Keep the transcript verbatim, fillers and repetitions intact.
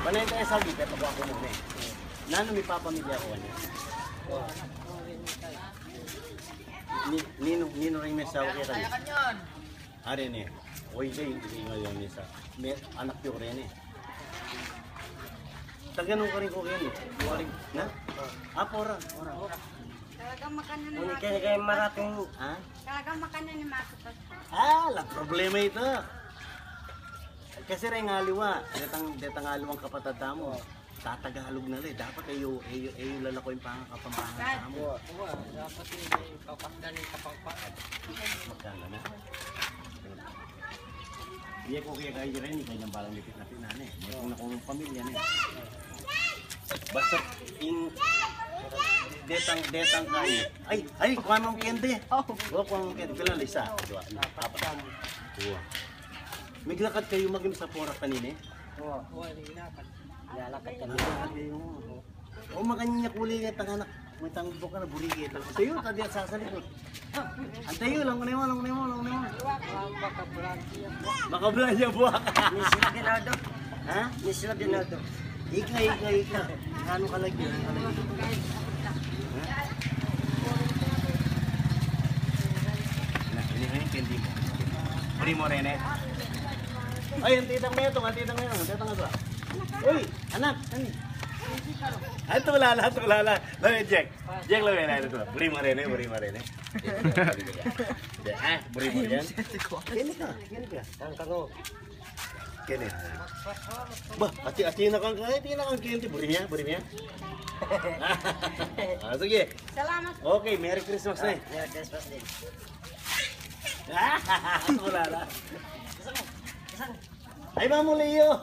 Panay tayo sa bita, pakuha ko muna eh. Nanu, mipapamilya ko kanya? Ni, ninu, ninu rin may asawa kaya kanya? Ari ne. Oy, kay, kay ngayon ni sa. May anak yu rin eh. Taganung ka rin ko kaya ni. Waring, na? Apo ra. Talagang makanan ni Uni Mato. Kaya, kaya marating, ha? Talagang makanan ni Mato. Ah, la problema ita. Kasi rin aliwa. Detang, detang aliwang kapatad tamu. Tatagalog na la eh. Dapat e yu, e yu, e yu lalako ing pangakapampangan tamu. Wa, wa, dapat ing papasdan ing kapangpangan. Magkano na? Iya ko kaya kaya rin, kaya nang balang lipit na pinane. Iya ko na kong pamilya na. Basta ing detang, detang kayu. Ay, ay, kuha mong candy. Oh. Kuha mong candy. Pila na, isa? Dua, apat. Dua. Miglakad kayu maging sa pora kanina eh. Wa, wa, nilakad. Lalakad kami. Lalakad kayu. O, makanyan ya kuli ya tanganak. May tangbok ka na, buri kita. Tayu, tadi at sasalikod. Antayu, langunay mo, langunay mo, langunay mo. Makabulan ya buwak. Miss Labinado. Ha? Miss Labinado. Ika, ika, ika. Ano ka lagi? Ano ka lagi? Ha? Na, ini, ini, candy mo. Buri mo rin eh. Ay, ang titang meto, ang titang meto, ang titang aso. Uy, anak, ano? Ay, tulala, tulala. Lawe, Jack. Jack, lawe, lawe, lawe. Buri mo rin eh, buri mo rin eh. Ah, buri mo rin. Kini ka, kini ka. Ang kango. Kini. Ba, ati, ati na kang kaya, ati na kang kini, buri niya, buri niya. Ah, sige. Salamat. Okay, Merry Christmas na eh. Merry Christmas din. Tulala. Ay, Mamu Leo!